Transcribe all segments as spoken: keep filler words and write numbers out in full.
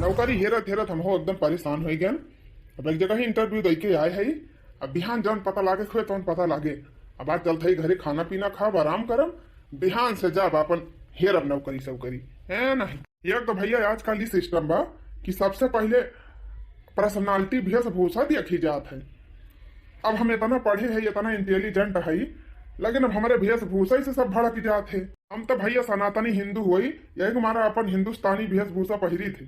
नौकरी हेरत हेरत हम हो एकदम परेशान होइ गए। अब एक जगह ही interview दे के आए है। अब बिहान जौन पता लागे खोए तौन पता लागे। अब आज चलत है घरे, खाना पीना खाब, आराम करम, बिहान से जाब अपन हेरब नौकरी सौकरी, है नहीं? एक तो भैया आजकल ई system बा कि सबसे पहले personality, वेशभूषा देखी जात है। अब हम इतना पढ़े है, इतना intelligent है, लेकिन अब हमरे वेशभूषा से सब भड़क जात है। हम तो भैया सनातनी हिंदू होई, यही के मारा अपन हिंदुस्तानी वेशभूषा पहिरी थे।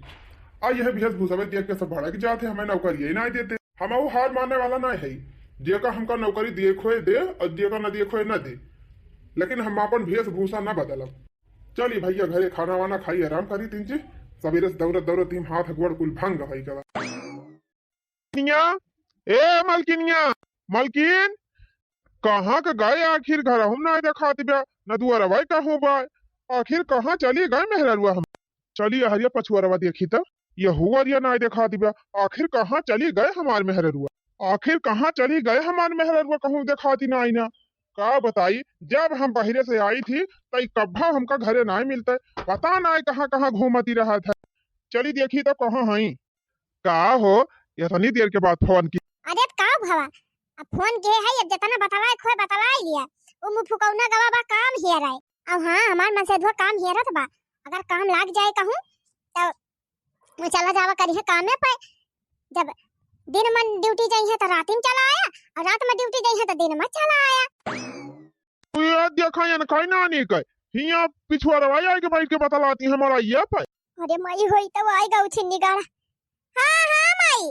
आ यह वेशभूषा में देख के सब भड़क जात है, हमें नौकरी ही ना देते। हम वो हार माने वाला ना है, जेका हमका नौकरी देखोए दे और जेका न देखोए न दे, लेकिन हम अपन वेशभूषा ना बदलब। चली भैया घरे खाना वाना खाई, आराम करी तीन चीज। सवेरे से दौड़त दौड़त तीन हाथ गोड़ कुल भंग है गवा। मलकिनिया, ए मलकिनिया, मलकिन, कहाँ के गए आखिर? घर हम ना देखात बा, न दुआरवा कहूँ बा। आखिर कहाँ चली गए मेहररुआ हम? चली अहरिया पछुअरवा देखी त, यहू अरिया ना देखात बा। आखिर कहाँ चली गए हमार मेहररुआ? आखिर कहाँ चली गए हमार मेहररुआ? कहूँ देखाती ना आई ना। का बताई, जब हम बहिरे से आई थी, तई कब्बा हमका घरे ना मिलते। पता ना कहाँ कहाँ घूमती रहत है। चली देखी त कहाँ हई। का हो, इतनी देर के बाद फोन की? अरे का भवा, अब फोन के है, अब जितना बतलाए खोए बतलाए लिया। उ मुँह फुकौना गवा बा काम हेर है। अब हाँ, हमार मन से धुआ काम हेरत बा, अगर काम लाग जाए कहूँ तो वो चला जावा करी है कामे पे। जब दिन में ड्यूटी जाई है तो रात में चला आया, और रात में ड्यूटी जाई है तो दिन में चला आया। तू ये देखा ये खाई नानी के हिया पिछुआ रवाई आए के बैठ के बतलाती हमारा ये पे। अरे माई होई तो आई गऊ छिन्नी गाड़ा। हाँ हाँ माई,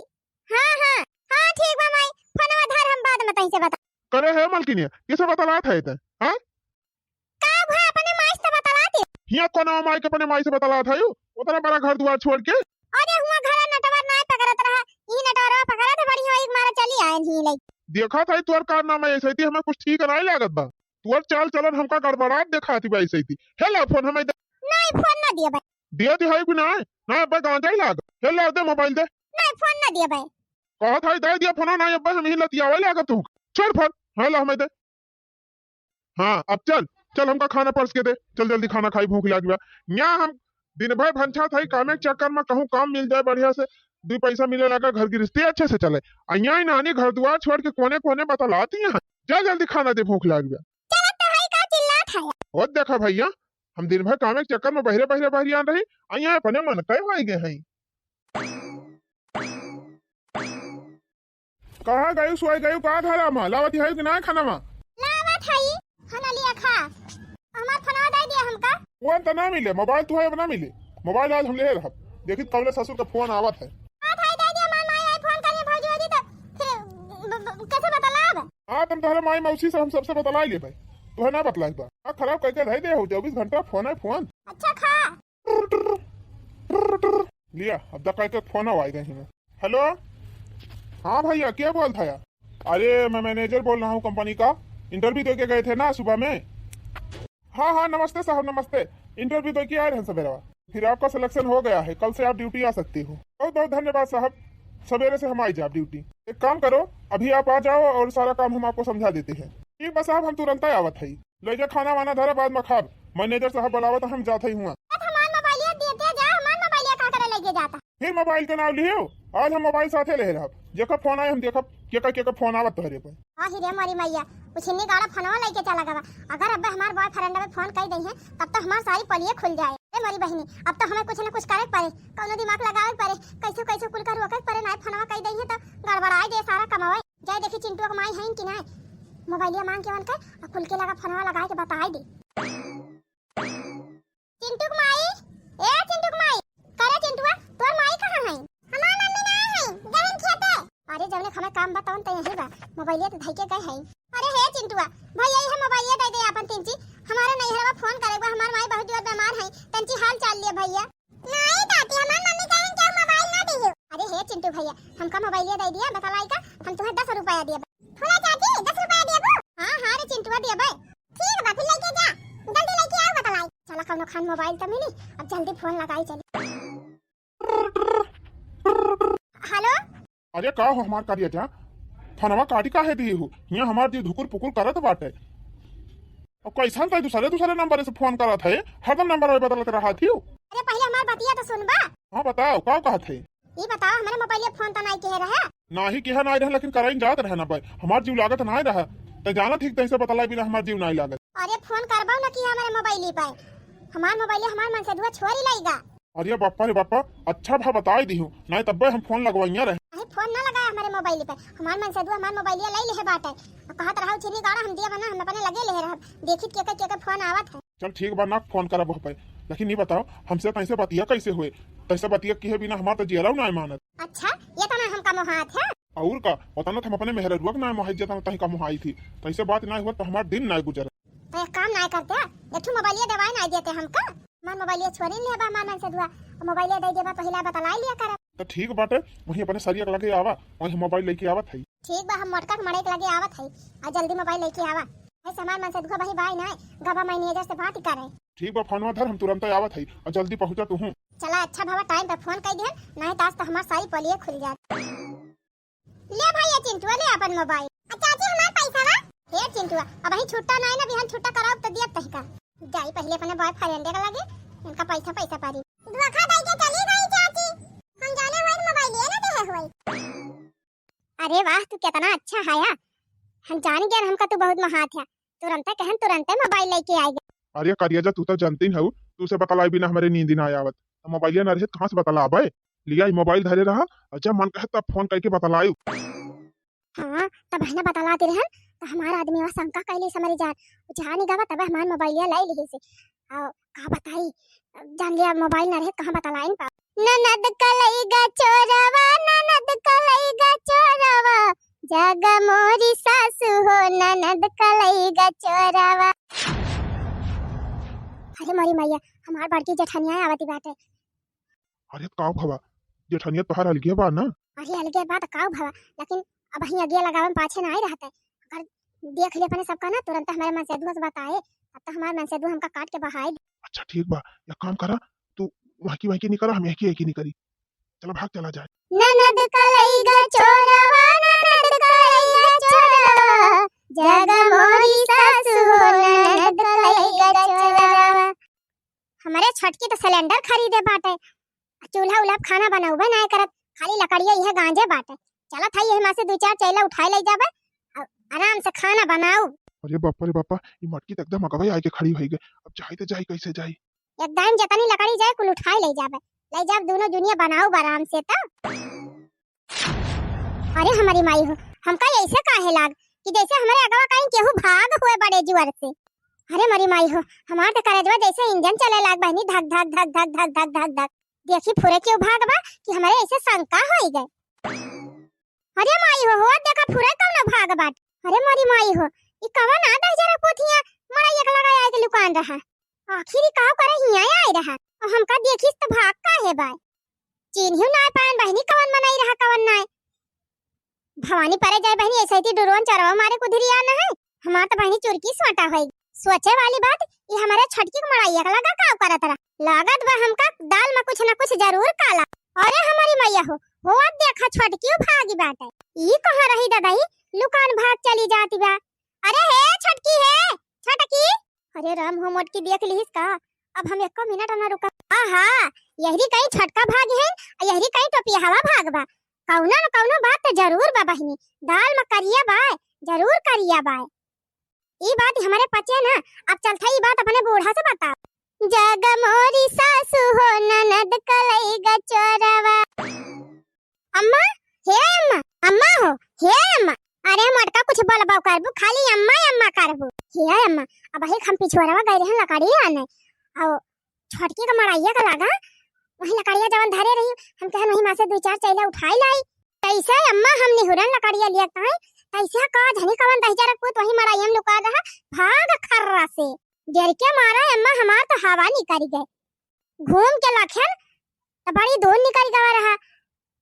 हाँ हाँ, हाँ ठीक बा माई, फोनवा धर हम बाद में तहीं से बता। करे है मलकिनिया, किसे बतलात है ते? हाँ? का भा अपने माई से बतलात है? हिया कोनो माई के अपने माई से बतलात है यू? उतना बड़ा घर दुआर छोड़ के? अरे हुआ घर नटवर नाय पकड़त रहा, ई नटवरवा पकड़त है, बढ़िया एक मारा चली आए नहीं लई। देखा था तोर कारनामा ऐसे थी, हमें कुछ ठीक नहीं लागत बा। तोर चाल चलन हमका गड़बड़ात देखाती बा ऐसे थी। हे ला फोन हमें दे। नहीं फोन ना दिया भाई। दे दी है कि नहीं? ना अब्बा गांजा ही लाग। हे ला दे मोबाइल दे। नहीं फोन ना दिया भाई। कहा था दे दिया फोन, ना अब्बा हम ही लतियावे लागत हूँ। छोड़ फोन। हे ला हमें दे। हाँ, अब चल, चल हमका खाना परस के दे, चल जल्दी खाना खाई, भूख लागी बा। यहाँ हम दिन भर भंछा था कामे के चक्कर में, कहूँ काम मिल जाए बढ़िया से, दो पैसा मिले लगा, घर गृहस्थी अच्छे से चले। आ यहाँ ही नानी घर दुआर छोड़ के कोने कोने बतलाती हैं। जा जल्दी खाना दे, भूख लागी बा। चलत तो है का चिल्लात है? ओ देखा भैया, हम दिन भर कामे के चक्कर में बहिरे बहिरे बहिरे आन रही, आ यहाँ अपने मन कहे होई गए हैं। कहाँ गयू सोई गयू, का धरा मा? लावत है कि ना खाना मा? लावत है, खाना लिया खा। हमार फोनवा दे दिया हमका। वो तो ना मिले, मोबाइल तू है ना मिले। मोबाइल आज हम ले रहब। देखी कबले ससुर का फोन आवत है। आ भाई दे दिया, मार माई आई फोन करिए भौजी होजी तो फिर ब-, ब-, कैसे बतलाब? हाँ, तुम तोहरे माई मौसी से हम सबसे बतला ले भाई। तू है ना बतलाई बा। आ खराब करके रह दे हो, चौबीस घंटा फोन है फोन। अच्छा खा। लिया, अब तक एक फोन आवाज गई है। हेलो, हाँ भैया, क्या बोल था यार? अरे, मैं मैनेजर बोल रहा हूँ कंपनी का। इंटरव्यू दे के गए थे ना सुबह में। हाँ हाँ, नमस्ते साहब, नमस्ते। इंटरव्यू दे के आए रहे सवेरा, फिर आपका सिलेक्शन हो गया है, कल से आप ड्यूटी आ सकते हो। बहुत बहुत धन्यवाद साहब, सवेरे से हम आई जाब ड्यूटी। एक काम करो, अभी आप आ जाओ और सारा काम हम आपको समझा देते हैं। ठीक बा साहब, हम तुरंत आवत है। ले जा खाना वाना धरा, बाद में खाब। मैनेजर साहब बुलावत, हम जात ही हुआ। अब हमार मोबाइलिया देते जा, हमार मोबाइलिया का करे लेके जाता? फिर मोबाइल के नाम लियो, आज हम मोबाइल साथे ले रहब। जेकर फोन आए हम देखब केकर केकर फोन आवत तोहरे पर। आही रे मोरी मैया, उछिन्नी गाड़ा फोनवा लेके चला गवा। अगर अब हमार बॉयफ्रेंड में फोन कर दई है तब तो हमार सारी पोलिये खुल जाए। ए मोरी बहिनी, अब तो हमें कुछ न कुछ करे के पड़े, कौनो दिमाग लगावे के पड़े, कैसे कैसे कुल का रोके के पड़े, नाय फोनवा कर दई है तो गड़बड़ाए दे सारा कमावे। जाए देखी चिंटुआ के माई हईन कि नाय। मोबाइलिया मांग के उनके आ कुल के लगा फोनवा लगाए के बताए दे। चिंटू के माई, ए चिंटू के माई, करे चिंटुआ, तोर माई कहाँ है? हमार मम्मी ना है, गहन खेते। अरे जौने हमें काम बताओ तो यही बा, मोबाइलिया तो धई के गए है। अरे हे चिंटुआ, भैया ये मोबाइलिया दे दे अपन तिनची, हमारे नैहरवा फोन करे बा, हमार माई बहुत जोर बीमार है, तंची हाल चाल लिए भैया। नहीं दादी, हमार मम्मी कहें कि मोबाइल ना दियो। अरे हे चिंटू भैया, हमका मोबाइलिया दे दिया, बतलाई का, हम तुम्हें दस रुपया दिए। फूला चाची, दस रुपया दिए बो? हाँ, हाँ रे चिंटुआ दिए बे। ठीक बा, फिर लेके जा, जल्दी लेके आओ बतलाई। चला कौनो खान मोबाइल तो मिली, अब जल्दी फोन लगाई चली। हेलो। अरे का हो हमार करिया जा, फोनवा काटी काहे दी हो? यहाँ हमार जी धुकुर पुकुर करत बाटे। अब कैसन का दूसरे दूसरे नंबर से फोन करत है, हरदम नंबर बदलत रहा थी। अरे पहले हमार बतिया तो सुनबा। हाँ बताओ, का कहत है? ई बताओ, हमरे मोबाइलिया फोन त नाई किहे रहे? नाही किहे नाई रहे, लेकिन करइन जात रहे ना भाई, हमार जीव लागत नाई रहा। तै जानत ही, तैसे बतलाए बिना हमार जीव नाई लागत। अरे फोन करबो न कि हमरे मोबाइली पे, हमार मोबाइलिया हमार मनसेधुआ छोरी लइगा। अरे बापा रे बापा, अच्छा भा बताई दिहू, नाई तब्बे हम फोन लगवाइया रहे। अरे फोन ना लगाए हमरे मोबाइली पे, हमार मनसेधुआ हमार मोबाइलिया लइ लिहे बाटे। अब कहत रहा उछिनी गाड़ा हम दिया बना, हम अपने लगे लिहे रहब, देखित के के, के के फोन आवत है। चल ठीक बा, ना फोन करब ओह पे, लेकिन ई बताओ, हमसे तैसे बतिया कैसे हुए? तैसे बतिया किहे बिना हमार तो जियरा ना मानत। अच्छा, ये तो ना हमका मोहात है। और का, पता ना हम अपने मेहररुआ के ना मोहाई, जेतना तही का मोहाई थी। तैसे बात ना हुआ तो हमार दिन ना गुजर। तो एक काम ना करते, एक ठो मोबाइलिया देवाई ना देते हमका। हमार मोबाइलिया छोरी ले बा, हमार मनसेधुआ, मोबाइलिया दे देबा, पहिला बतलाई लिया कर। तो ठीक बाटे, वहीं अपने सरिया के लगे आवा, वहीं मोबाइल लेके आवत है। ठीक बा, हम मोटका के मड़ई के लगे आवत है, आ जल्दी मोबाइल लेके आवा। ऐसे हमार मनसेधुआ वही बाई ना, गबा मैनेजर से बात करे। ठीक बा, फोनवा धर, हम तुरंत आवत है, आ जल्दी पहुँचा तू हूँ। चला अच्छा भवा, टाइम पे फोन कर दिहन, नहीं तो आज तो हमार सारी पोलिये खुल जात। ले भाई ये चिंटुआ, ले अपन मोबाइल। आ चाची हमार पैसा बा। हे चिंटुआ, अब ही छुट्टा नहीं ना, बिहान छुट्टा कराओ तो दियत तहिका। जाई पहले अपने बॉयफ्रेंड के लगे, इनका पैसा पैसा पारी। धोखा दे के चली गई चाची, हम जाने हुए मोबाइल ये ना दे हुए। अरे वाह, तू कितना अच्छा है यार। हम जान गए हमका तू बहुत महात है। तुरंते कहन, तुरंते मोबाइल लेके आए गए। अरे करिया जा, तू तो जानती हऊ, तू से बतलाए बिना हमरे नींद ना आवत। तो मोबाइलिया ना रहे, कहाँ से बतलाबे? लिया ई मोबाइल धरे रहा, और जब मन कहे तब फोन करके बतलायू। हाँ, तब है ना बतलाते रहन, तो हमारा आदमी वहाँ शंका कैले से मरे जान। जान ही गवा, तब हमार मोबाइलिया लाई लिही से। आओ, का बताई, जान लिया मोबाइल ना रहे, कहाँ बतलाइन पा। ननद कलैगा चोरवा, ननद कलैगा चोरवा, जागा मोरी सासू हो, ननद कलैगा चोरवा। अरे मोरी मैया, हमार बड़की जेठनिया आवती बाटे। अरे काव भवा, जेठनिया तोहार अलगे बा ना? अरे अलगे बा त काव भवा, लेकिन अब ही अगिया लगावे में पाछे ना आई रहते। अगर देख ले अपने सबका ना, तुरंत हमारे मनसेधुआ से बताए, अब तो हमारे मनसेधुआ हमका काट के बहाए दे। अच्छा ठीक बा, एक काम करा, तू वहकी वहकी नहीं करा, हम यहकी यहकी नहीं करी। चला भाग चला जाए। ननद कलैगा चोरवा, ननद कलैगा चोरवा, जागा मोरी सासू हो, ननद कलैगा चोरवा। हमरे छोटकी तो सिलेंडर खरीदे बाटे, चूल्हा उल्हा पे खाना बनउबे नाय करत, खाली लकड़िया इहे गांजे बाटे। चलत हई, यही मा से दू चार चैला उठाए ले जाबे, आ-, आराम से खाना बनाऊ। अरे बापा रे बापा, ई मटकी तो एकदम अगवे आए के खड़ी होई गए। अब जाई तो जाई, कैसे जाई? एकदम जतनी लकड़ी जाए, कुल उठाए ले जाबे, ले जाब, दोनों जुनिया बनाऊ आराम से तो। अरे हमारी माई हो, हमका ऐसे काहे लाग कि जैसे हमारे अगवा कहीं केहू भाग हुए बड़े जुअर से। अरे हमारी माई हो, हमार तो करेजवा जैसे इंजन चले लाग बहनी, धक धक धक धक धक धक धक धक। देखी फुरे केहू भाग बा कि हमारे ऐसे शंका होई गए। अरे माई हो, हो देखा फुरे कौनो भाग बाट। अरे हमारी माई हो, ई कवन आ दहिजरा पोथिया मड़ई एक लगा आए के लुकान रहा। आखिर ई काव करे हियाँ आए रहा, और हमका देखिस त भाग काहे बाय? चिन्हियो नाय पायन बहिनी, कवन मनई रहा, कवन नाय। भवानी परे जाए बहिनी, ऐसे ही डुरोन चरवा मारे कुधरिया न है। हमार त बहिनी चुरकी सोटा होई। सोचे वाली बात, ई हमारे छोटकी के मड़ई एक लगा काव करत रहा। लागत बा हमका दाल में कुछ न कुछ जरूर काला। अरे हमारी मैया हो, हो अब देखा छोटकियो भागी बाटे। ई कहाँ रही ददाई, लुकान भाग चली जाती बा। अरे हे छोटकी, हे छोटकी, अरे राम हो, मोटकी देख लिहिस का? अब हम एको मिनट ना रुका। आहा, यहरी कहीं छोटका भाग है, यहरी कहीं टोपिया हवा भाग बा। कौनो न कौनो बात तो जरूर बा बहिनी, दाल में करिया बाय, जरूर करिया बाय। ई बात हमरे पचे ना, अब चलता ई बात अपने बूढ़ा से बता। जग मोरी सासू हो, ननद कलई गचोरवा। अम्मा, हे अम्मा, अम्मा हो, हे अम्मा। अरे मोटका कुछ बोलबो करबू, खाली अम्मा अम्मा करबू। हे अम्मा, अब ही हम पिछोरवा गए रहन लकड़ी आने। और छोटकी का मड़ाइया का लागा, वही लकड़िया जवन धरे रही, हम कहन वही मा से दो चार चैला उठाई लाई। कैसे अम्मा हम निहुरन लकड़िया लिया ताई, कैसे का झनी कवन दहिजरा पूत वही मड़ाइया में लुका रहा, भाग खर्रा से। डर के मारा अम्मा हमार तो हवा निकल गए। घूम के लखेन त बड़ी दूर निकल गवा रहा।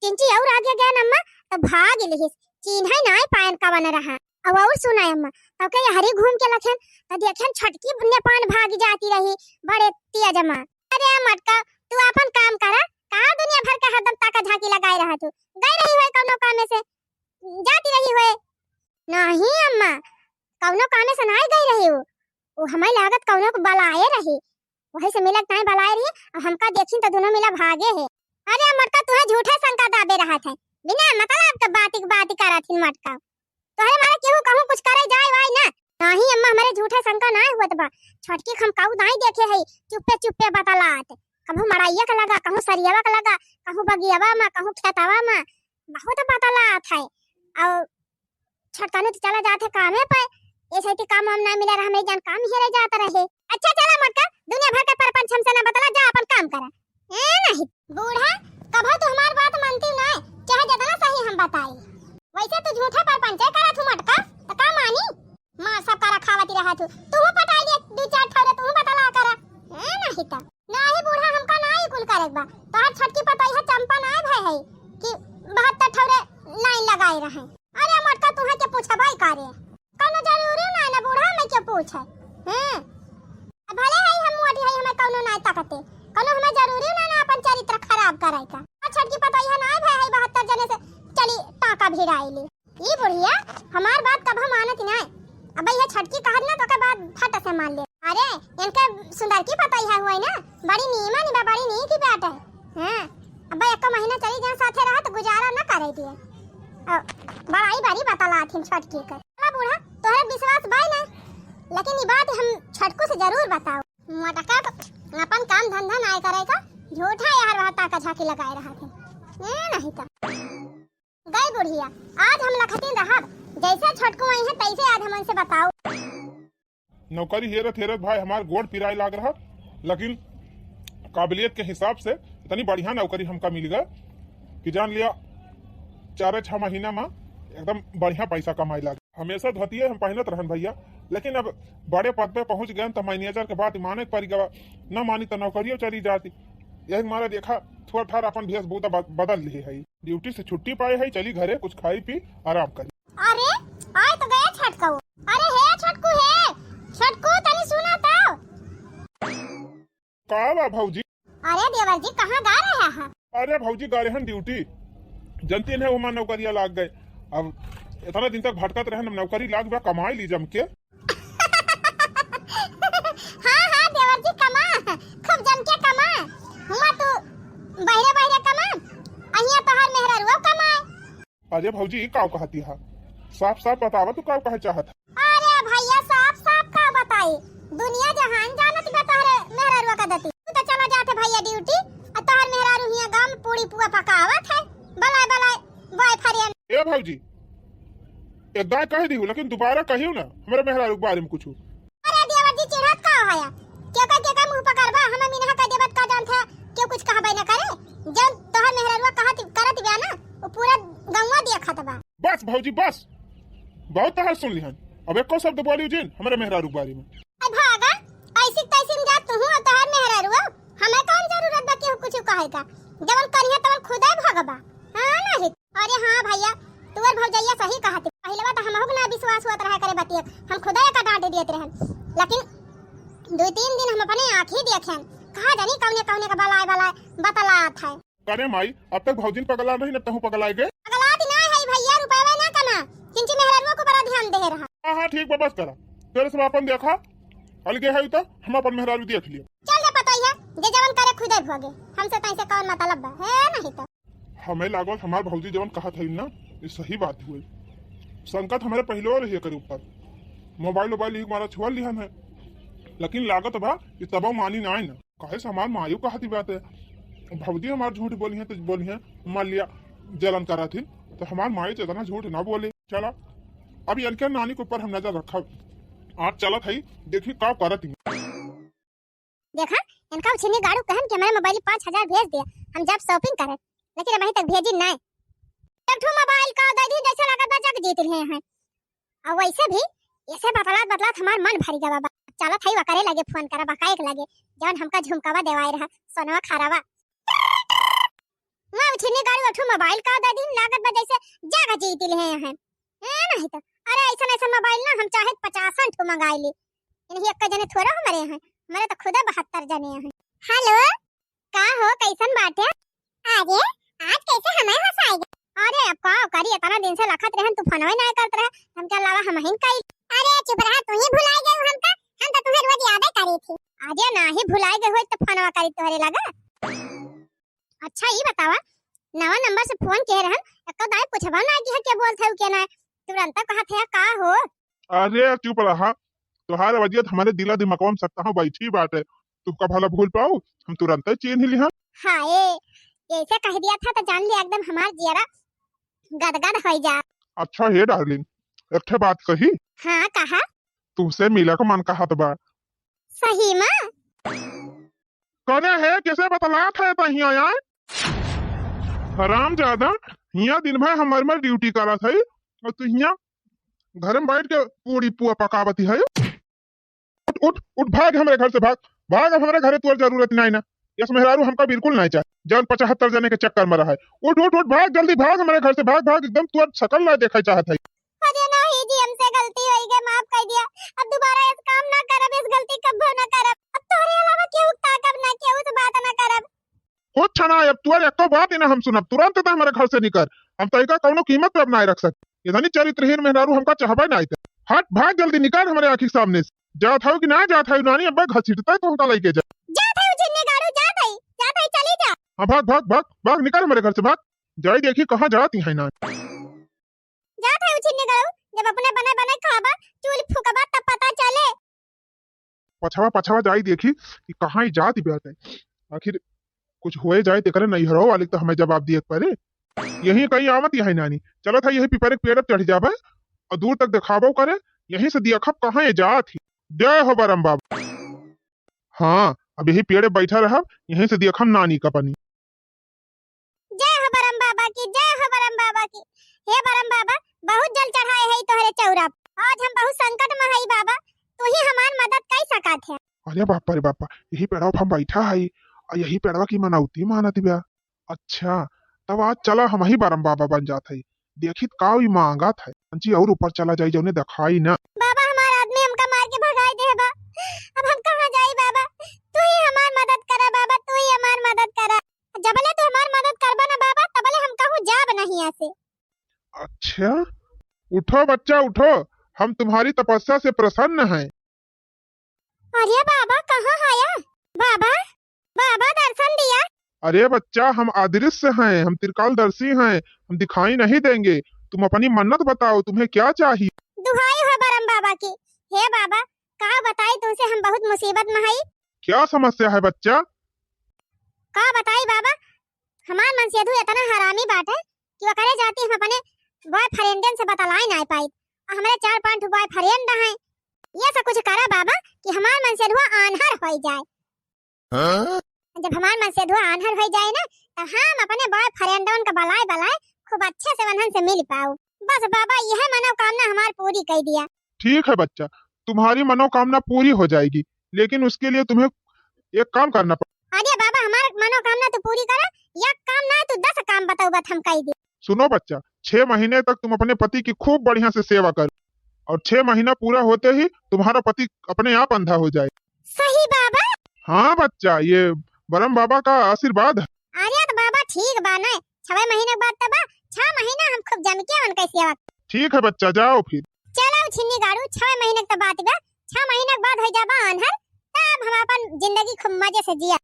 किंची और आगे गए अम्मा त भाग लिहिस, चिन्है नाय पायन कवन रहा। अब और सुना अम्मा, तब के यहरी घूम के लखेन त देखेन छोटकी नेपान भाग जाती रही बड़े तेज मा। अरे मोटका, तू अपन काम करा, का दुनिया भर के हरदम ताका झांकी लगाए रहा तू? गई रही होय कौनो कामे से, जाती रही होय। नहीं अम्मा, कौनो कामे से नाय गई रही हो, वो हमें लागत कौनो को बलाए रही, वही से मिलत नाय बलाए रही। अब हमका देखिन तो दोनों मिला भागे है। अरे मोटका, तुहे झूठे शंका दाबे रहत है, बिना मतलब के बाती के बाती करत हिन मोटका। तोहरे मारे केहू कहूँ कुछ करे जाए वाए ना। नाही अम्मा, हमरे झूठे शंका नाय होत बा। छोटकी क हम काऊ नाय देखे हई, चुप्पे चुप्पे बतलात। कहूँ मड़इया के लगा, कहूँ सरियवा के लगा, कहूँ बगियवा में, कहूँ खेतवा में, बहुत बतलात है। और छोटकनू तो चला जात है कामे पे, ऐसे तो काम हम ना मिला रहा, हमें जान काम हेरे जात रहे। अच्छा चला मोटका, दुनिया भर के परपंच हमसे ना बतला, जा अपन काम करा। ए नहीं। बूढ़ा, कभो तू हमार बात मानती ना, चाहे जितना सही हम बताई। वैसे तू झूठा परपंच करत हूँ मोटका, तो का मानी? मार सब करा खावती रहा तू, तू पटाई ले दू चार ठौरे, तू बतला करा। ए नहीं तो। नाही बूढ़ा, हमका नाही कुल करेक बा। तोहार छोटकी पतोहिया चंपा नाय भय है कि बहत्तर ठौरे लाइन लगाए रहे। अरे मोटका, तुहे के पूछबाई का रे? कौनो जरूरी नाय ना बूढ़ा, हमें के पूछे। हैं? अब भले है हम मोटी है, हमें कौनो नाय ताकते, कौनो हमें जरूरी नाय ना अपन चरित्र खराब करे का। और छोटकी पतोहिया नाय भय है बहत्तर जने से चली टाका भिड़ाई ली। ई बुढ़िया हमार बात कभो मानत नाय। अब यह छोटकी कहत ना तो के बात फट से मान ले। अरे इनके सुंदर की पतोहिया हुई ना, बड़ी नीमन बा, बड़ी नीक बात है। हाँ, अब एक महीना चली जाए साथे रहा तो गुजारा न करे दिए। अब बड़ाई बड़ी बतलात हिन छोटकी के। चला बूढ़ा, तोहरे विश्वास बाय ना, लेकिन ई बात हम छोटकू से जरूर बताओ। मोटका तो अपन काम धंधा नाय करे का, झूठा यार वहाँ ताका झाकी लगाए रहा थे। ए नहीं तो। गई बुढ़िया, आज हम लखतिन रहब, जैसे छोटकू आई है तैसे आज हम उनसे बताओ। नौकरी हेरत हेरत भाई हमार गोड़ पिराए लाग रहा, लेकिन काबिलियत के हिसाब से इतनी बढ़िया नौकरी हमका मिल गए कि जान लिया चार छह महीना में एकदम बढ़िया पैसा कमाए लाग। हमेशा धोतिये हम पहनत रहन भैया, लेकिन अब बड़े पद पे पहुंच गए तो मैनेजर के बात माने के पड़ गवा, न मानी तो नौकरियों चली जाती। यही मारे देखा थोड़ा ठार अपन भेष बूता ब-, बदल ली है। ड्यूटी से छुट्टी पाए है, चली घरे कुछ खाई पी आराम करी। अरे आए तो गया छोटकू। अरे हे छोटकू, हे छोटकू, तनी सुना तो। का बा भौजी? अरे देवर जी, कहाँ गा रहे हैं? अरे भौजी, गा रहे हैं ड्यूटी। जनती है हमार नौकरिया लाग गए। अब इतना दिन तक भटकत रहे, नौकरी लाग बा, कमाई ली जम के। हाँ हाँ देवर जी, कमा, खूब जम के कमा। हुआ तू बहरे बहरे कमा, अहिया तोहार मेहरारुआ कमाए। अरे भौजी, ई काव कहती हा? साफ साफ बतावा, तू काव कहे चाहत हा? अरे भैया, साफ साफ का बताई, दुनिया जहान जानत बा तोहरे मेहरारुआ का दती। तू तो चला जात है भैया ड्यूटी, और तोहर मेहरारू हियां गांव में पूड़ी पुआ पकावत है, बलाय बलाय बॉयफ्रेंड। ए भौजी, एक दाय कह दिहू, लेकिन दोबारा कहियो ना हमरे मेहरारू के बारे में कुछ। अरे देवर जी, चिढ़त का होया? केकर केकर मुंह पकड़बा? हमें मिनहा कह देबत का जानत है, केहू कुछ कहबे न करे। जब तोहर मेहरारुआ कहत करत बिया ना, वो पूरा गंवा देखत बा। बस भौजी बस, बहुत तोहार सुन लिहन। अब एको शब्द बोलियो जिन हमरे मेहरारू के बारे में। ए भागा, ऐसी तैसी में जा तू और तोहर मेहरारुआ, हमें कौन जरूरत बा केहू कुछ कहे का? जवन करिहे तवन खुदे भगबा। हाँ नहीं। अरे हाँ भैया, तुअर भौजैया सही कहत है। पहिलवा तो हमहू के ना विश्वास होत रहा करे बतिया, हम खुदे का डांट दियत रहन, लेकिन दो तीन दिन हम अपने आँखी देखेन, कहा जानी कौने कौने का बलाय बलाय बतलात है। अरे माई, अब तक भौजिन पगला रही, न तहू पगलाए गए। पगलात ना है भैया, रुपया ना कमा, किंची मेहरारुआ को बड़ा ध्यान दे रहा। हाँ हाँ ठीक बा, बस करा, तेरे सब अपन देखा, अलगे है तो हम अपन मेहरारू देख लियो। चल रे पतोहिया, जे जवन करे खुदे भोगे, हमसे तैसे कौन मतलब बा, है नहीं तो। हमें लागल हमार भौजी जवन कहत हई ना, ये सही बात हुई। संकट हमारे पहले रही एकर ऊपर। मोबाइल वोबाइल एक मारा छोड़ लिहन है, लेकिन लागत बा कि तबो मानी ना है ना। काहे से हमार मायू कहती बात है, भौजी हमार झूठ बोली है तो बोली है, मान लिया जलन करा थी, तो हमार मायू तो इतना झूठ ना बोले। चला, अब इनके नानी के ऊपर हम नजर रखब। आज चलत हई, देखी का करत ही। देखा, इनका उछिनी गाड़ू कहन कि हमारे मोबाइल पाँच हजार भेज दिया, हम जब शॉपिंग करे, लेकिन अबहीं तक भेजी नाय। एक ठो मोबाइल का दे दी, जैसे लागत बा जग जीत लिए हैं। और वैसे भी ऐसे बतलात बतलात हमार मन भरी गवा बा। चलत हई वकरे लगे फोन करा, बकाए के लगे, जौन हमका झुमकावा देवाए रहा, सोनवा खारावा। मैं उछिनी गाड़ी उठू मोबाइल का दे दिन, लागत बा जैसे जग जीत लिए हैं। ए नहीं तो, अरे ऐसा ऐसा मोबाइल ना हम चाहे पचासन ठो मंगाई ली, इन्हीं एक जने थोड़ा हमारे हैं, हमारे तो खुदा बहत्तर जने हैं। हेलो, का हो, कैसन बाटे? अरे, आज कैसे हमें हंसाई गए? अरे अब का करी, इतना दिन से लखत रहन, तू फोनवे ना करत रहे, हम क्या लावा हम हिन कई। अरे चुप रहा, तू ही भुलाई गए हमका, हम तो तुम्हें रोज याद करी थी। अरे नाही भुलाई गए होई तो फोनवा करी तोहरे लगा। अच्छा, ई बतावा, नवा नंबर से फोन किहे रहन, एको दाई पूछबा ना कि के बोलत है, के ना, तुरंत कहत है, का हो? अरे चुप रहा, तोहार वजह हमरे दिला दिमागवा में सत्ता हो बैठी बाटे, तुमका भला भूल पाऊ, हम तुरंत चीन्ह लिहन। हाँ, ए, ऐसे कह दिया था तो जान लिया, एकदम हमार जियरा गदगद हो जा। अच्छा हे डार्लिंग, एक ठे बात कही? हाँ, कहा। तुमसे मिले का मन कहत बा। सही में? करे है, कैसे बतलात है तहिया यार? हराम ज्यादा, हिया दिन भर हमर मर ड्यूटी करत है और तू हिया घर में बैठ के पूरी पुआ पकावती है। उठ, उठ, उठ, भाग हमरे घर से, भाग, भाग, अब हमरे घरे तोर जरूरत नहीं ना। यस मेहरारू हमका बिल्कुल नहीं चाहे, जौन पचहत्तर जने के चक्कर में रहा है। उठ, उठ, उठ, भाग, जल्दी भाग हमरे घर से, भाग, भाग, एकदम तोर शकल ना देखे चाहत है। अरे नहीं जी, हमसे गलती होई गई, माफ कर दिया। अब दोबारा इस काम ना करब, इस गलती कब्बो ना करब। अब तोहरे अलावा केहू ताकब ना, केहू से बात ना करब। कुछ ना, अब तोर एको बात ही ना हम सुनब, तुरंत तो हमरे घर से निकर। हम तैका कौनो कीमत पे अब ना रख सक। इतनी चरित्रहीन मेहरारू हमका चाहबे ना आइत। हट, भाग जल्दी, निकर हमरे आँखी के सामने से। जात हऊ कि ना जात हऊ नानी, अब्बे घसीटते तो हमका लेके जा। जात हऊ छिन्नी गाड़ू, जात हई, जात हई, चली जा। हाँ, भाग, भाग, भाग, भाग, निकर हमरे घर से, भाग। जाई देखी कहाँ जात ही है ना। जात है उछिन्ने गड़ऊ, जब अपने बने बने खाबा, चूल फूकबा, तब पता चले। पछवा पछवा जाई देखी कि कहाँ ही जात बाटे। आखिर कुछ होए जाए तेकरे नैहरो वाले तो हमें जवाब दिए के पड़े। यही कहीं आवत ही है नानी, चलत है यही पिपरे के पेड़ पे चढ़ जाबे और दूर तक देखाबो करे, यहीं से देखब कहाँ ये जात ही। जय हो बरम बाबा। हाँ, अब यही पेड़े बैठा रहब, यहीं से देखम नानी का पनी। जय हो बरम बाबा की, जय हो बरम बाबा की। हे बरम बाबा, बहुत जल चढ़ाए है तोहरे चौरा पर। आज हम बहुत संकट में हई बाबा, तू ही हमार मदद कर सकत है। अरे बाप रे बापा, यही पेड़वा पर हम बैठा हई, और यही पेड़वा की मनौती मानत बा। अच्छा, तब आज चला हम ही बरम बाबा बन जात हई। देखित का ई मांगत है। अंची और ऊपर चला जाई, जौने देखाई ना। बाबा, हमार आदमी हमका मार के भगाई दे बा। अब हम कहाँ जाई बाबा? तू ही हमार मदद करा बाबा, तू ही हमार मदद करा। जबले तू हमार मदद करबा ना बाबा, तबले हम कहूँ जाब नहीं यहाँ से। अच्छा, उठो बच्चा, उठो, हम तुम्हारी तपस्या से प्रसन्न हैं। अरे बाबा, कहाँ हया? बाबा, बाबा, दर्शन दिया। अरे बच्चा, हम अदृश्य हैं, हम त्रिकालदर्शी हैं, हम दिखाई नहीं देंगे। तुम अपनी मन्नत बताओ, तुम्हें क्या चाहिए? दुहाई हो बरम बाबा की। हे बाबा, का बताई तुमसे, हम बहुत मुसीबत में हई। क्या समस्या है बच्चा? का बताई बाबा, हमार मनसेधु इतना हरामी बाटे कि ओकरे जाति हम अपने बॉयफ्रेंडन से बतलाई ना पाई। आ हमरे चार पांच ठो बॉयफ्रेंड हैं, ये सब कुछ करा बाबा कि हमार मनसेधुआ आन्हर होई जाए। हाँ? जब हमार मनसेधुआ आन्हर होई जाए ना, तो हम अपने बॉयफ्रेंडन का बलाए बलाए खूब अच्छे से वन्हन से मिल पाऊ। बस बाबा, यह मनोकामना हमार पूरी कर दिया। ठीक है बच्चा, तुम्हारी मनोकामना पूरी हो जाएगी, लेकिन उसके लिए तुम्हें एक काम करना पड़ेगा। अरे बाबा, हमार मनोकामना तो पूरी करा, एक काम ना तू दस काम बताऊ, बात हम कह दे। सुनो बच्चा, छह महीने तक तुम अपने पति की खूब बढ़िया से सेवा करो और छह महीना पूरा होते ही तुम्हारा पति अपने आप अंधा हो जाए। सही बाबा? हाँ बच्चा, ये बरम बाबा का आशीर्वाद है। अरे तो बाबा ठीक बा ना, छह महीने के बाद तो बा, छह महीना हम खूब जम के उनके सेवा। ठीक है बच्चा, जाओ फिर। चलो छिन्नी गाड़ू, छह महीने के तो बात बा, छह महीने के बाद हो जाबा आन्हर, तब हम अपन जिंदगी खूब मजे से जिया।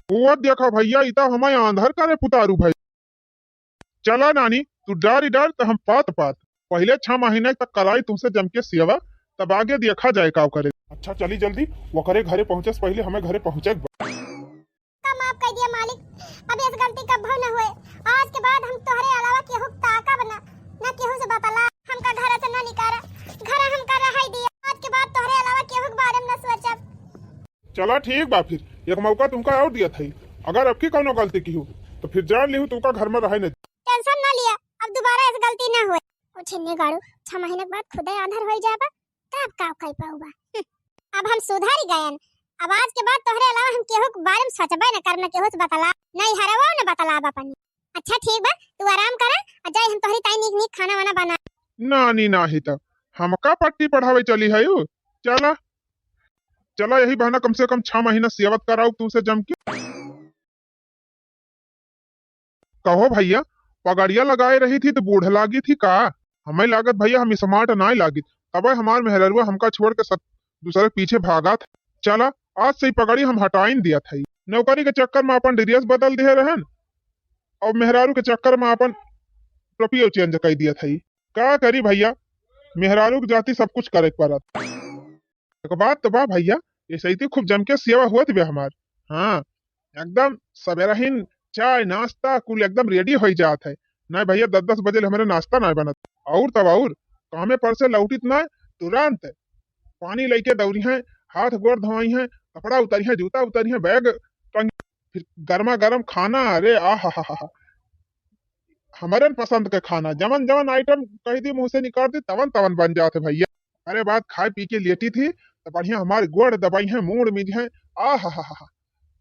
वो देखा भैया, इता हमें आंधर करे पुतारू भाई। चला नानी, तू डारी डार त हम पात पात। पहले छह महीने तक कराई तुमसे जम के सेवा, तब आगे देखा जाए का करे। अच्छा चली जल्दी, वकरे घरे पहुँचे से पहले हमें घरे पहुँचे के बा। का माफ कर दिया मालिक, अब इस गलती कब्बो न होए। आज के बाद हम तोहरे अलावा केहू के ताकब ना, ना केहू से बतला। हमका घर से ना निकारा, घर हमका रहाई दिया। आज के बाद तोहरे अलावा केहू के बारे में ना सोचब। चला ठीक बा फिर, एक मौका तुमका और दिया था, अगर अब की कौनो गलती की हो तो फिर जान लिहू तुमका घर में रहे नहीं। टेंशन ना लिया, अब दोबारा ऐसी गलती ना होए। ओ छिन्नी गाड़ू, छह महीने के बाद खुदे आंधर होई जाबा, तब का कर पाऊबा? हम्म, अब हम सुधर गयन, अब आज के बाद तोहरे अलावा हम केहू के बारे में सोचबे न करब, न केहू से बतला, नहीं हरवो न बतलाब अपनी। अच्छा ठीक बा, तू आराम करा, आ जाई हम तोहरी ताई नीक नीक खाना वाना बना। नानी नाही त हमका पट्टी पढ़ावे चली है यू। चला, चला यही बहाना कम से कम छह महीना सेवत कराऊ तुमसे जम के। कहो भैया, पगड़िया लगाए रही थी तो बूढ़ लागी थी का? हमें लागत भैया हम स्मार्ट नाय लागित, तबे हमार मेहररुआ हमका छोड़ के सब दूसरे के पीछे भागत। चला, आज से ही पगड़ी हम हटाइन दिया था। नौकरी के चक्कर में अपन ड्रेस बदल दिहे रहन और मेहरारू के चक्कर में अपन टोपियो चेंज कर दिया था। का करी भैया, मेहरारू के जाति सब कुछ करे के पड़त। एक बात तो बा भैया, ये सही खूब जम के सेवा हुआ बे हमार। हाँ, एकदम सवेरा ही चाय नाश्ता कुल एकदम रेडी हो जात है। नहीं भैया, दस दस बजे ले हमारे नाश्ता नहीं बनत। और तब और कामे पर से लौटित ना, तुरंत पानी लेके दौड़ी हैं, हाथ गोड़ धोई हैं, कपड़ा उतारी हैं, जूता उतारी हैं, बैग टंग, फिर गर्मा गर्म खाना। अरे आ हा हा हा हा। हमरन पसंद के खाना, जवन जवन आइटम कह दी, मुंह से निकाल दी, तवन तवन बन जात है भैया। अरे बात खाए पी के लेटी थी तो बढ़िया हमारे गोड़ दबाई हैं, मूड़ मिज हैं। आ हा हा हा हा।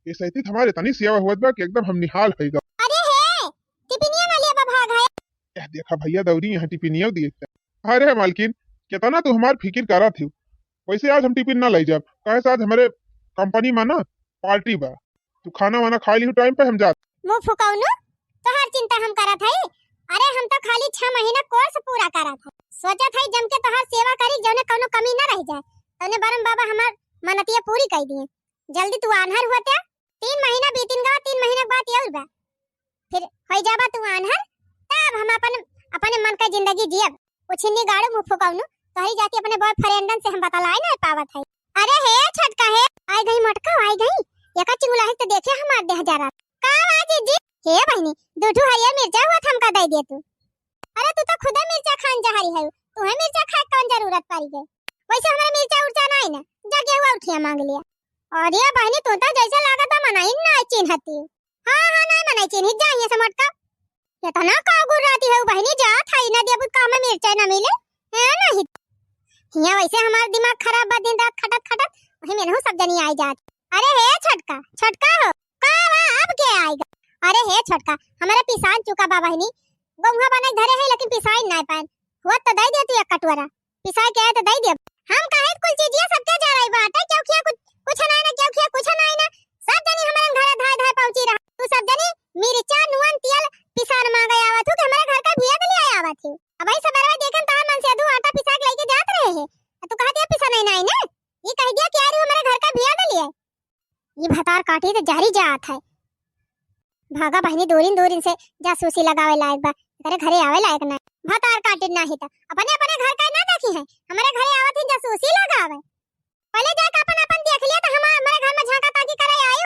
ये सही हमारे इतनी सेवा हुआ बा कि एकदम हम निहाल हो गए। अरे हे, टिफिनिया ना लेबा भाग है। यह देखा भैया दौरी यहाँ टिफिनिया दिए थे। अरे मालकिन, कितना तू हमार फिकिर करा थी, वैसे आज हम टिफिन ना ले जाब, काहे से आज हमारे कंपनी में ना पार्टी बा। तू खाना वाना खा ली टाइम पे, हम जात। मुंह फुकौनू, तोहार चिंता हम करत हई। अरे हम तो खाली छह महीना कोर्स पूरा करत हई, सोचत हई जम के तोहार सेवा करी, जौने कौनो कमी ना रह जाए, तौने बरम बाबा हमार मनतिया पूरी कर दिए। जल्दी तू आन्हर हुआ त्या, तीन महीना बीतिन गवा, तीन महीना के बाद ये बा, फिर हो जाबा तू आन्हर, तब हम अपन, अपने मन का जिंदगी जियब। उछिन्नी गाड़ू मुंह फुकौनू, तोहरी जाति अपने बॉयफ्रेंडन से हम बतलाए ना पावत है। अरे हे छोटका हे, आई गई मोटका, आई गई। एका चिंगुलाही तो देखे हमार देह जरा। का बा जीजी? हे बहिनी, दू ठू हरियर मिर्चा हुआ हमका दे दे तू। अरे तू तो खुदे मिर्चा खान जहरी है, तुहे मिर्चा खाए कौन जरूरत पड़ी गई? वैसे हमारे मिर्चा उर्चा नहीं ना, जा गेहूं और खिया मांग लिया। अरे बहिनी, तू तो जैसे लागत बा मनई ना चिन्हती। हाँ, हाँ, नहीं मनई चिन्हित जाइए से मोटका। इतना का गुर्राती है बहिनी, जात है ना देबू का हमें मिर्चा ना मिले। है नहीं। हिया वैसे हमार दिमाग खराब बा दिन रात खटत खटत, वही में सब जनी आई जात। अरे हे छोटका, छोटका हो, का बा अब के आएगा? अरे हे छोटका, हमारे पिसान चुका बा बहिनी, गौंहा बने धरे है लेकिन पिसाई ना पाए। हुआ तो दे दे तू एक कटोरा। पिसाई के आए तो दे दे। हम काहे कुल चीजिया सबके जा रही बाटे, क्यों किया कुछ, कुछ नहीं ना, क्यों किया कुछ नहीं ना। सब जनी हमारे घरे धाय धाय पहुंची रहा। तू सब जनी मिर्चा, नून, तेल पिसान मांगे आवत हूँ कि हमारे घर का भिया ले आए आवत हूँ। अब भाई सबरवा देखन तहार मन से दू आटा पिसा के लेके जात रहे हैं। तू कह दिया पिसा नहीं, नहीं ना। ये कह दिया कि यार हमारे घर का भिया ले आए। ई भतार काटी तो जरी जात है। भागा बहिनी, दूरिन दूरिन से जासूसी लगावे लायक बा, एकरे घरे आवे लायक ना। भतार काटी नाही त अपने अपने घर का ना देखी है, हमरे घरे आवत ही जासूसी लगावे। पहले जाके अपन अपन देख लिया तो हम हमरे घर में झांका ताकी करे आयो।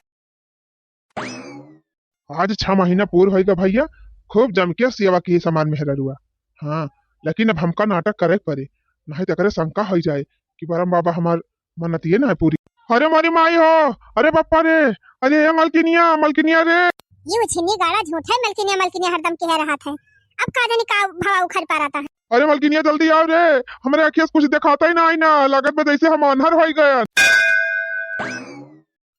आज छह महीना पूर होइगा भैया, खूब जम के सेवा की समान मेहररुआ। हाँ, लेकिन अब हमका नाटक करे के पड़े, नहीं तो एकरे शंका हो जाए कि बरम बाबा हमार मनतिये ना पूरी। अरे मोरी माई हो, अरे पप्पा रे, अरे ए मलकिनिया, मलकिनिया रे। ये उछिन्नी गाड़ा झूठा है, मलकिनिया, मलकिनिया हरदम कह रहा था। अब का जानी का भवा उखड़ पा रहा था। अरे मलकिनिया जल्दी आओ रे, हमरे अखिया से कुछ दिखाता ही ना आई ना, लागत बा जैसे हम आन्हर होई गए।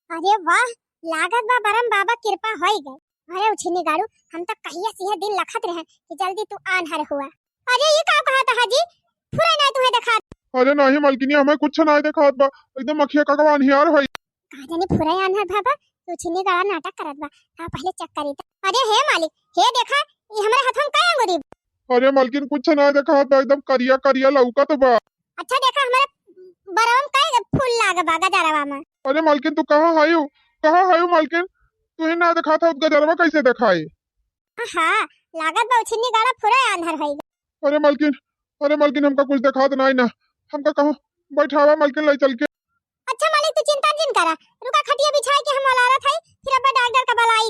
अरे वाह, लागत बा बरम बाबा कृपा होई गए। अरे उछिन्नी गाड़ू, हम तो कहिया से यह दिन लखत रहे कि जल्दी तू आन्हर हुआ। अरे ये का कहा था जी? फुरे नहीं तुम्हें देखा। अरे नहीं मलकिनी, हमें कुछ नहीं दिखात बा, एकदम अखिया का गवा अनहियार होई। का जाने फुरे आन्हर बाबा, उछिन्नी गाड़ा नाटक करत बा। हाँ पहले चेक करी तो। अरे हे मालिक, हे देखा, ये हमारे हाथों में का अंगूरी बा? अरे मलकिन कुछ नहीं दिखात बा, एकदम करिया करिया लौकत बा। अच्छा देखा, हमारे बरवा में का फूल लाग बा गजरवा में। अरे मलकिन तू कहाँ हायू, कहाँ हायू मलकिन? तू ही ना दिखात हो, गजरवा कैसे दिखाई? हाँ, लागत बा उछिन्नी गाड़ा फुरे आन्हर होई गए। अरे मलकिन, अरे मलकिन हमका कुछ दिखात नहीं ना, हमका कहूँ बैठावा मलकिन ले चल के। अच्छा मालिक तू चिंता जिन करा, रुका खटिया बिछाए के हम वलारत है, फिर अब डॉक्टर का बुलाई।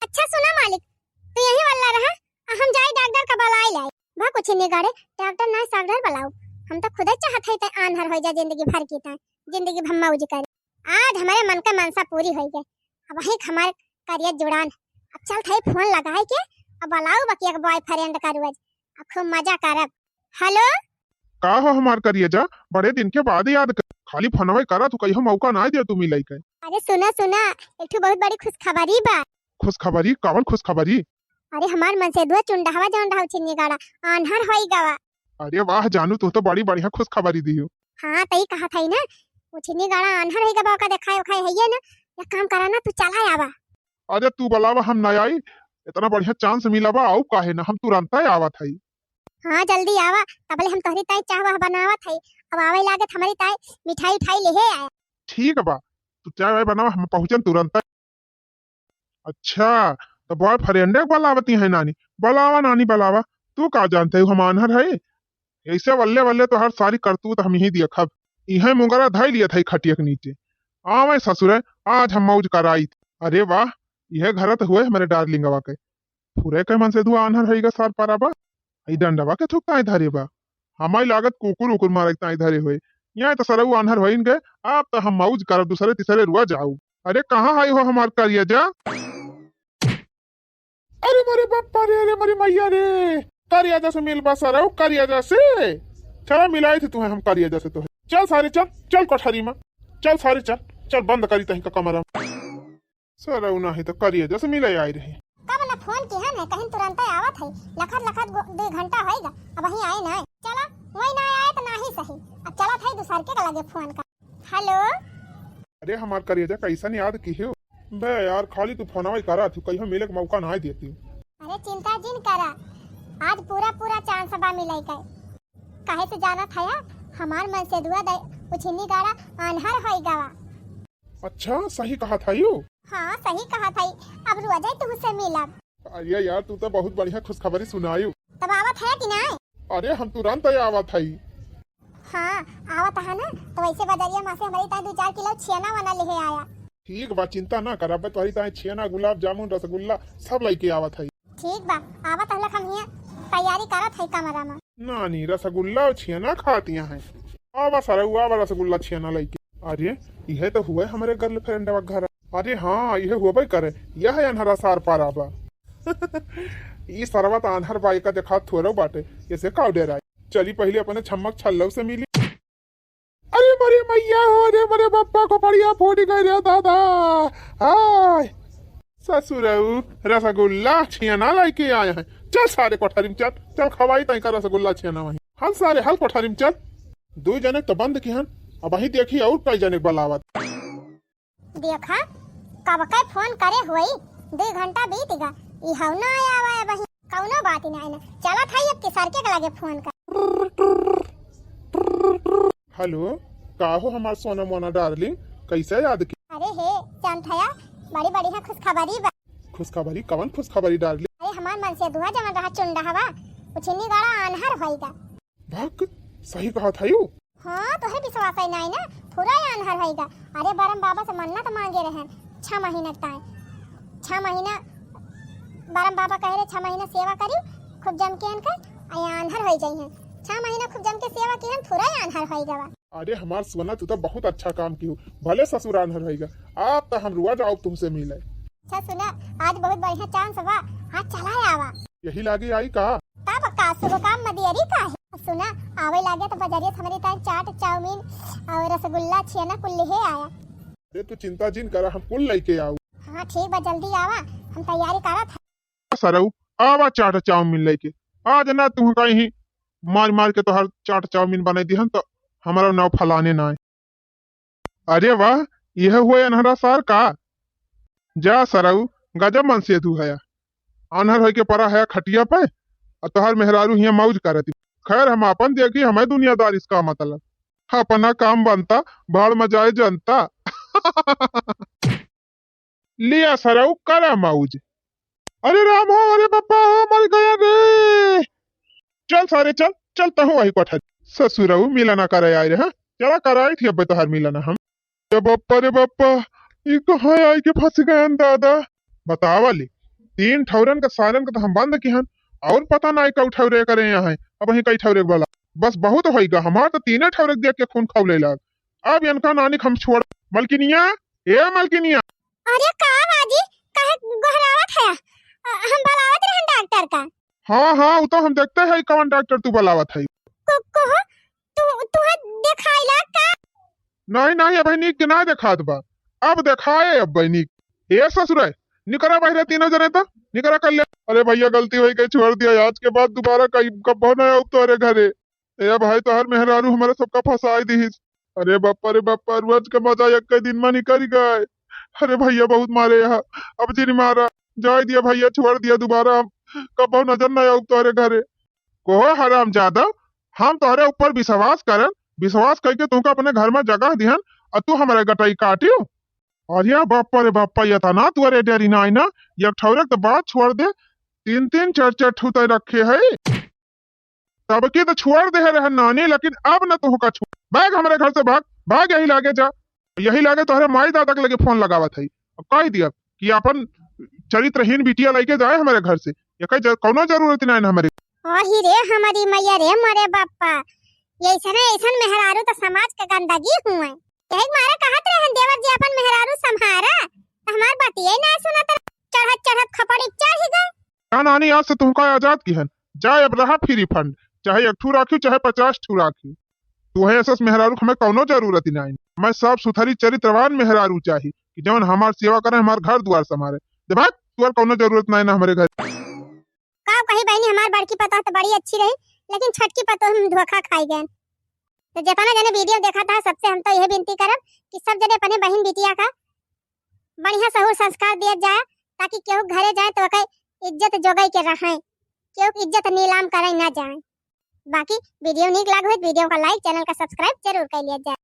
अच्छा सुना मालिक, तू यहीं वाला रहा, आ हम जाई डॉक्टर का बुलाई लाई। भा कुछ नहीं गाड़े, डॉक्टर ना डॉक्टर बुलाओ, हम तो खुदे चाहत है ते आन्हर हो जा जिंदगी भर की, ते जिंदगी भर मौज करे। आज हमारे मन का मनसा पूरी हो गई। अब वही हमारे करिया जुड़ान, अब चल थे फोन लगाए के, अब बुलाओ बकिया के बॉयफ्रेंड का रोज, अब खूब मजा करब। हेलो। का हो हमार करिया जा, बड़े दिन के बाद याद कर, खाली फोनवे करा तू, कहियो मौका ना दे तू मिले के। अरे सुना सुना, एक ठो बहुत बड़ी खुशखबरी बा। खुशखबरी? कवन खुशखबरी? अरे हमार मनसेधुआ चुंडहवा जौन रहा उछिन्नी गाड़ा, आन्हर होई गवा। अरे वाह जानू, तू तो बड़ी बढ़िया खुशखबरी दियो। हाँ तई कहा था ना, उछिन्नी गाड़ा आन्हर होई गवा, ओका देखाए ओखाए है ना, एक काम करा ना, तू चला आवा। अरे तू बुलावा, हम ना आई, इतना बढ़िया चांस मिला बा, आऊ काहे ना, हम तुरंत ही आवत हई। हाँ जल्दी आवा, तबले हम तोहरी ताई चाह वाह बनावत हई, अब आवे लागत हमारी ताई मिठाई उठाई लेहे आया। ठीक बा, तू चाय वाय बनावा, हम पहुँचन तुरंत। अच्छा, तो boyfriend के बुलावती है नानी? बुलावा नानी, बुलावा। तू का जानते हो हम आन्हर है? ऐसे वल्ले वल्ले तो हर सारी करतूत हम ही देखब। इहे मुंगरा धई लिया था खटिया के नीचे। आवे ससुरे, आज हम मौज कराई। अरे वाह, यह घर तो हुए हमारे डार्लिंगवा के। फुरे के मन से दुआ आन्हर होइगा सार पारा बा। ई डंडवा के थुक ताई धरे बा। हमारी लागत कुकुर उकुर मारे ताई धरे होए। यहाँ तो सरऊ आन्हर होइन गए, आप तो हम मौज करब दूसरे तीसरे रुआ जाऊ। अरे कहाँ है हो हमार करिया जा? अरे मोरे बापा रे, अरे मोरे मैया रे, करिया जा से मिलबा सरऊ, करिया जा से। चला मिलाई थी तुम्हें हम करिया जा से तो। चल सारे चल, चल कोठरी में, चल सारे चल, चल बंद करी तहीं का कमरा में। सरऊ नाही तो करिया जा से मिले आई रही। कब न फोन किहन है, कहीं तुरंत आवत है, लखत लखत गो-, दो घंटा होइगा, अबहीं आए ना। चला, वही ना आए तो नाही सही, अब चलत है दूसर के लगे फोन कर। हेलो। अरे हमार करेजा, कैसन याद किहे हो? बे यार, खाली तू फोनवा ही करा थी, कहियो मिले के मौका ना देती। अरे चिंता जिन करा, आज पूरा पूरा चांस बा मिले के। काहे से जानत हया, हमार मनसेधुआ दे उछिन्नी गाड़ा आन्हर होई गवा। अच्छा, सही कहा था यू? हाँ, सही कहा था। अब रोजे तुहसे मिलब। अरे यार, तू तो बहुत बढ़िया खुशखबरी सुनायू। तब आवत है कि नहीं? अरे हम तुरंत ही आवत हई। हाँ, आवत है ना, तो वैसे बजरिया मा से हमारी ताई दो चार किलो छेना वना लिहे आया। ठीक बा, चिंता ना कर, अब तोहरी ताई छेना, गुलाब जामुन, रसगुल्ला सब लेके आवत हई। ठीक बा, आवत हलक हम हियां तैयारी करत हई कमरा में। नानी, रसगुल्ला और छेना खातिया हैं। आवा सरऊ, आवा रसगुल्ला छेना लेके। अरे, इहे तो हुए हमारे गर्लफ्रेंडवा घर। अरे हाँ, इहे हुए करे, यह है अनहरा सार पारा बा। ई सरवा त आन्हर बा, एका देखात थोड़ो बाटे, एसे काव डेराई। चली पहिले अपने छम्मक छल्लव से मिली। अरे मरे मैया हो, अरे मरे बप्पा, खोपड़िया फूट गए रे दादा। हाय ससुरऊ, रसगुल्ला छियाना लेके आए हैं। चल सारे कोठरी में चल, चल खवाई तई का रसगुल्ला छियाना वहीं। हल सारे हल कोठरी में चल। दू जने तो बंद किहन, अब वहीं देखी और कई जने बलावत। देखा, कब के फोन करे होई, दू घंटा बीत गा, ई हऊ ना आया हुआ है वहीं। कौनो बात ही नहीं ना, चलत है अब किसर के लगे फोन कर। हेलो, का हो हमार सोना मोना डार्लिंग, कैसे याद की? अरे हे, जानत हया, बड़ी बढ़िया खुशखबरी बा। खुशखबरी? कवन खुशखबरी डार्लिंग? अरे हमार मनसेधुआ जवन रहा चुंडहवा, उछिन्नी गाड़ा आन्हर होइगा। भक, सही कहा था यू। हाँ, तोहे विश्वास है नाई ना, पूरा आन्हर होइगा। अरे बरम बाबा से मन्नत मांगे रहन छह महीना के ताई। छह महीना बरम बाबा कहे रहे, छह महीना सेवा करी खूब जम के इनकर, आ आन्हर होई जाई हैं। छह महीना खूब जम के सेवा की हैं, पूरा आन्हर होई गवा। अरे हमार सोना, तू तो बहुत अच्छा काम की हो, भले ससुर आन्हर होइगा। आप तो हम रुआ जाओ तुमसे मिले। अच्छा सुना, आज बहुत बढ़िया चांस बा, आज चला आवा। यही लागे आई का? तब का शुभ काम मदियरी का है? सुना, आवे लागे तो बजरिया से हमरी ताई चाट, चाउमीन और रसगुल्ला, छेना कुल लिहे आया। अरे तू चिंता जिन करा, हम कुल लेके आऊ। हाँ ठीक बा, जल्दी आवा, हम तैयारी करत है। सरऊ, आवा चाट चाउमीन लेके। आज ना तू कहीं मार मार के तोहर चाट चाउमीन बनाई दिहन तो हमारा नाव फलाने ना है। अरे वाह, यह हुए अनहरा सार का? जा सरऊ, गजब मनसेधू है। आन्हर होइके परा है खटिया पे, आ तोहर मेहरारू हियां मौज करत। खैर, हम आपन देखी, हमें दुनियादारी से का मतलब। अपना काम बनता, भाड़ में जाए जनता। लिया सरऊ, करा मौज। अरे राम हो, अरे बप्पा हो, मर गया रे। चल सारे, चल, चल तहूँ वही कोठरी। ससुरऊ मिलना करे आए रे, हाँ? चला कराई थी अब्बे तोहार मिलना हम। ए बप्पा रे बप्पा, ई कहाँ आई के फंस गए हैं दादा? बतावा ले, तीन ठौरन का सारन का तो हम बंद किहन, और पता ना कई ठौरे करे यहाँ है। अब वहीं कई ठौरे वाला, बस बहुत होइगा, हमार तो तीने ठौरे देख के खून खौले लाग। अब इनका नानी हम छोड़। मलकिनिया, ए मलकिनिया। अरे का बाजी, काहे गोहरावत है? अ, हम बुलावत रहन डॉक्टर का। हाँ, हाँ, वो तो हम देखते हैं कौन डॉक्टर तू बुलावत है। को-, कोहो, तू, तुहे देखाइला का? नहीं, नहीं, अबे नीक के ना देखात बा। अब देखाए अबे नीक। ए ससुरे, निकरा बहिरे तीनों जने तो, निकरा कर ले। अरे भैया, गलती होई गई, छोड़ दिया। आज के बाद दोबारा कहीं कब्बो ना आऊँ तोहरे घरे। ए भाई, तोहर मेहरारू हमारे सबका फंसाई दीहिस। अरे बप्पा रे बप्पा, रोज के मजा एक दिन में निकल गए। अरे भैया, बहुत मारे यहाँ, अब जिन मारा, जाए दिया भैया, छोड़ दिया, दोबारा हम कबो नजर ना आऊ तोहरे घरे। कोहो हराम जादव, हम तोहरे ऊपर विश्वास करन, विश्वास करके तुमको अपने घर में जगह दिहन, और तू हमारे गटई काटियो। अरे बापा रे बापा, ये तना तुअरे डेरी नाई ना, एक ठौरक तो बात छोड़ दे, तीन तीन चार चार ठू तय रखे है। तब की तो छोड़ दे रहे नानी, लेकिन अब न तोहका छोड़। भाग हमरे घर से, भाग, भाग यही लागे जा, यही लागे तोहरे माई दादा के लगे फोन लगावत है। अब कह दिया कि अपन चरित्रहीन बिटिया लेके जाए हमरे घर से, ये कहीं ज-, कौनो जरूरत नहीं है हमरे। अही रे हमारी मैया रे, मोरे बापा, ये ऐसन ऐसन मेहरारू तो समाज के गंदगी हुए। यही मारे कहत रहन देवर जी अपन मेहरारू संभारा, तो हमार बतिये ना सुनत रहे। चढ़त चढ़त खपड़ी चढ़ गए। का नानी, आज से तुमका आजाद किहन, जाए अब रहा फ्री फंड, चाहे एक ठू राखी, चाहे पचास ठू राखी। तुहे ऐसा मेहरारू हमें कौनो जरूरत ही नहीं। हमें साफ सुथरी चरित्रवान मेहरारू चाही कि जौन हमार सेवा करे, हमार घर दुआर संभारे। दे भाग, तुअर कौनो जरूरत नहीं ना हमरे घर। का कही बहनी, हमार बड़की पतोह तो बड़ी अच्छी रही, लेकिन छटकी पतोह हम धोखा खाई गए। तो जितना जने वीडियो देखा था, सबसे हम तो यह विनती करब कि सब जने अपने बहन बिटिया का बढ़िया सहूर संस्कार दिया जाए, ताकि केहू घरे जाए तो ओके इज्जत जोगाई के रहे, केहू के इज्जत नीलाम करे ना जाए। बाकी वीडियो नीक लाग होई तो वीडियो का लाइक, चैनल का सब्सक्राइब जरूर कर लिया जाए।